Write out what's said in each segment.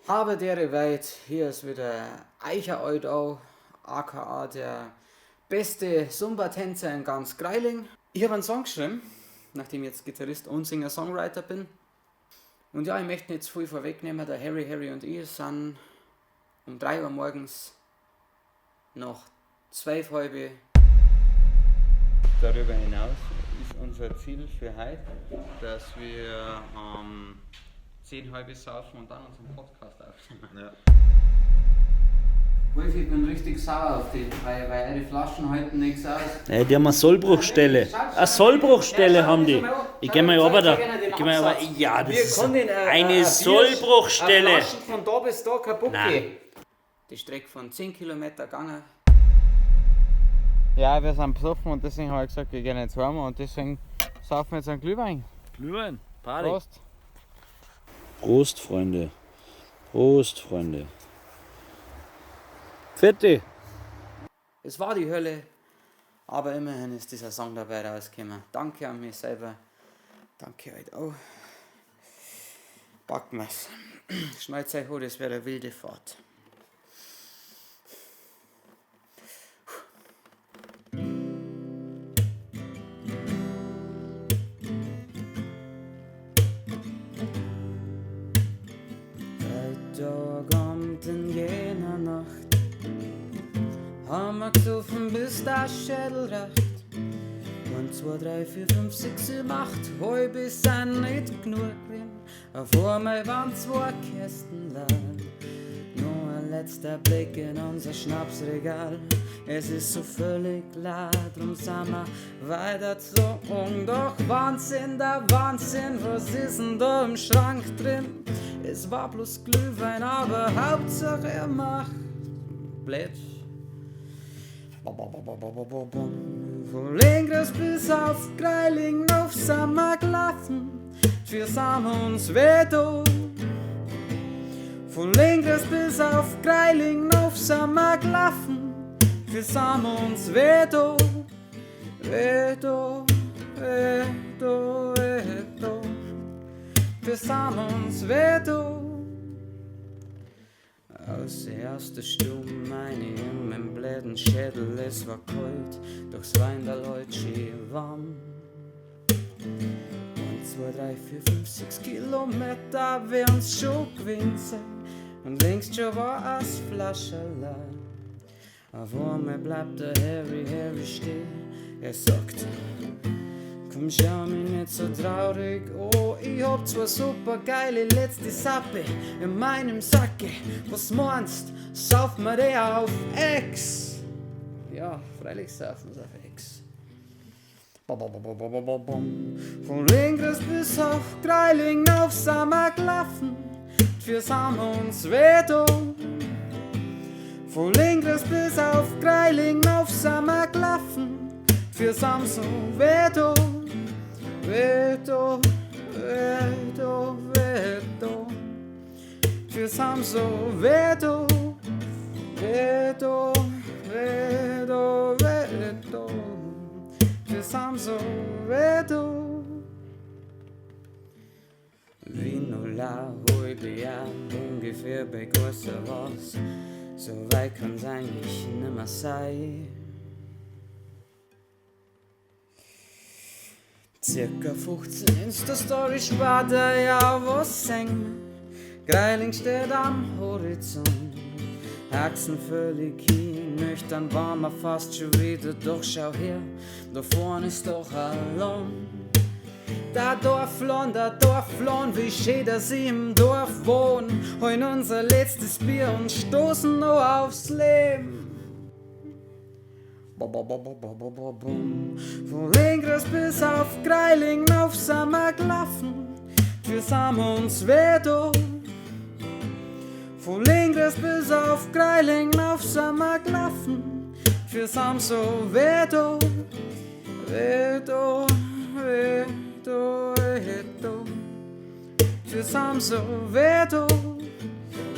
Habe dere Weit, hier ist wieder Eicher Eudau, aka der beste Zumba-Tänzer in ganz Greiling. Ich habe einen Song geschrieben, nachdem ich jetzt Gitarrist und Singer-Songwriter bin. Und ja, ich möchte nicht zu viel vorwegnehmen, der Harry, Harry und ich sind um 3 Uhr morgens nach 12:30. Darüber hinaus ist unser Ziel für heute, dass wir 10:30 saufen und dann unseren Podcast aufnehmen. Ja. Wolf, ich bin richtig sauer auf dich, weil eure Flaschen halten nichts aus. Ey, die haben eine Sollbruchstelle. Eine Sollbruchstelle haben die. Ich geh mal runter da. Ich geh mal runter. Ja, das ist eine Sollbruchstelle. Flaschen von da bis da kaputt Nein. gehen. Die Strecke von 10 Kilometer gegangen. Ja, wir sind besoffen und deswegen habe ich gesagt, wir gehen jetzt heim und deswegen saufen wir jetzt einen Glühwein. Glühwein, Party. Prost. Prost, Freunde. Prost, Freunde. Fette. Es war die Hölle, aber immerhin ist dieser Song dabei rausgekommen. Danke an mich selber. Danke euch auch. Packen wir's. Schnallt euch an, das wäre eine wilde Fahrt. Freitagabend in jener Nacht haben wir gesoffen, bis der Schädel racht. 1, 2, 3, 4, 5, 6, 7, 8, halb sind nicht genug gewesen. Auf einmal waren 2 Kästen leer. Nur ein letzter Blick in unser Schnapsregal. Es ist so völlig klar, drum sind wir weitergezogen. Doch Wahnsinn, der Wahnsinn, was ist denn da im Schrank drin? Es war bloß Glühwein, aber Hauptsache er macht blöd. Von Lengres bis auf Greiling auf sind wir gelaufen, wir sind uns weh da. Von Lengres bis auf Greiling auf sind wir gelaufen, wir sind uns weh da. Weh da, weh da, weh da. Wir sind uns weh da. Aus der ersten Stunde meine ich in meinem bläden Schädel, es war kalt, doch es war in der Leute schön warm. 1, 2, 3, 4, 5, 6 Kilometer werden's schon gewesen sein. Und längst schon war es Flasche leer. Auf einmal bleibt der Harry, Harry stehen. Er sagt, komm, schau mich nicht so traurig, oh, ich hab zwar super geile letzte Sappe in meinem Sacke. Was meinst, sauf mir der auf Ex? Ja, freilich saufen sie auf Ex. Bom, bom, bom, bom, bom, bom, bom. Von Lengres bis auf Greiling auf sind wir gelaufen, für sind uns weh da. Von Lengres bis auf Greiling auf sind wir gelaufen, für sind so weh da. Weh da, weh da, weh da. Für sind so weh da. Weh da, weh da, weh da. Für sind so weh da. Vinola, halbe Jahr, ungefähr bei großer was. So weit kann's eigentlich nimmer sein. Circa 15 Insta-Story später, ja, was singen wir? Greiling steht am Horizont. Haxen völlig hin, nüchtern waren wir fast schon wieder, doch schau her, da vorne ist doch allein. Der Dorflohn, der Dorflohn, wie schön, dass ich im Dorf wohn. Holen unser letztes Bier und stoßen noch aufs Leben. Bom, bom, bom, bom, bom, bom, bom, bom. Von Lengres bis auf Greiling auf sind wir gelaufen, wir sind uns weh da. Von Lengres bis auf Greiling auf sind wir gelaufen, wir sind so weh da. Weh da, weh da, weh da. Wir sind so weh da.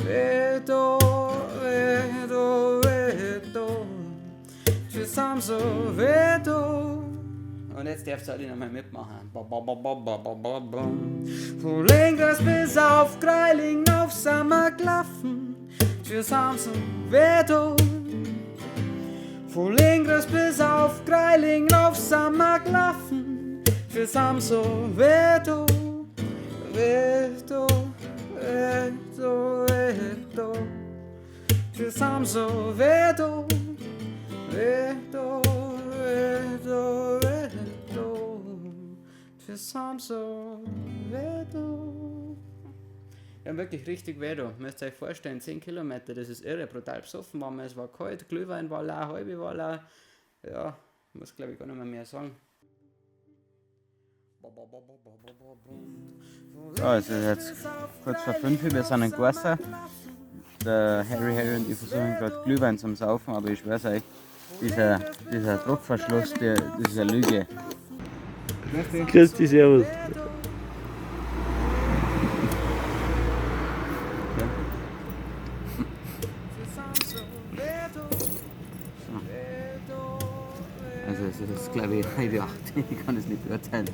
Weh da, weh da, weh da. Wir sind so weh da. Und jetzt darfst du alle nochmal mitmachen. Ba, ba, ba, ba, ba, ba, ba, ba. Von Lengers bis auf Greiling auf Sammerklaffen, für Samson Veto. Von Lengers bis auf Greiling auf Sammerklaffen, für Samson Veto. Veto, Veto, Veto. Für Samson Veto. Veto, Veto, Veto. Für Samson Veto. Ja, wirklich richtig Veto. Müsst ihr euch vorstellen, 10 Kilometer, das ist irre. Brutal besoffen waren wir, es war kalt, Glühwein war lau, halbe war lau. Ja, muss glaube ich gar nicht mehr sagen. So, es ist jetzt kurz vor 5 Uhr, wir sind in Gorsa. Der Harry und ich versuchen gerade Glühwein zum Saufen, aber ich schwör's euch, dieser Druckverschluss, das ist eine Lüge. Grüß dich, servus. Also es ist, glaube ich, 7:30, ich kann es nicht beurteilen.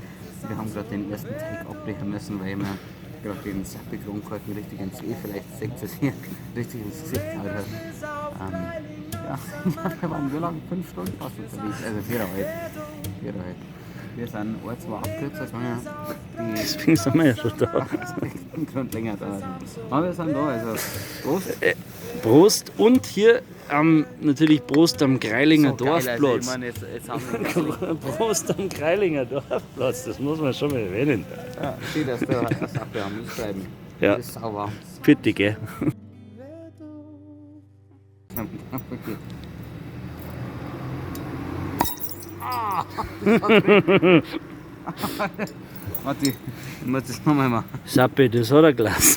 Wir haben gerade den ersten Take abbrechen müssen, weil wir gerade den Sappi Kronkorken richtig ins E, vielleicht seht ihr es hier, richtig ins Gesicht gehauen hat. Ja, wir waren so lange, 5 Stunden fast unterwegs, also 4,5. 4,5. Wir sind ein, zwei abkürzer gegangen, die Deswegen sind wir ja schon da. den Grund länger dauert. Aber wir sind da, also Prost. Prost und hier natürlich Prost am Greilinger So geil, also ich Dorfplatz. meine, jetzt haben wir Prost am Greilinger Dorfplatz, das muss man schon mal erwähnen. Ja, schön, dass du das Sache haben müssen. Ja. Das ist sauber. Bitte, gell? Okay. Warte, ich muss das nochmal machen. Sappi, das hat ein Glas.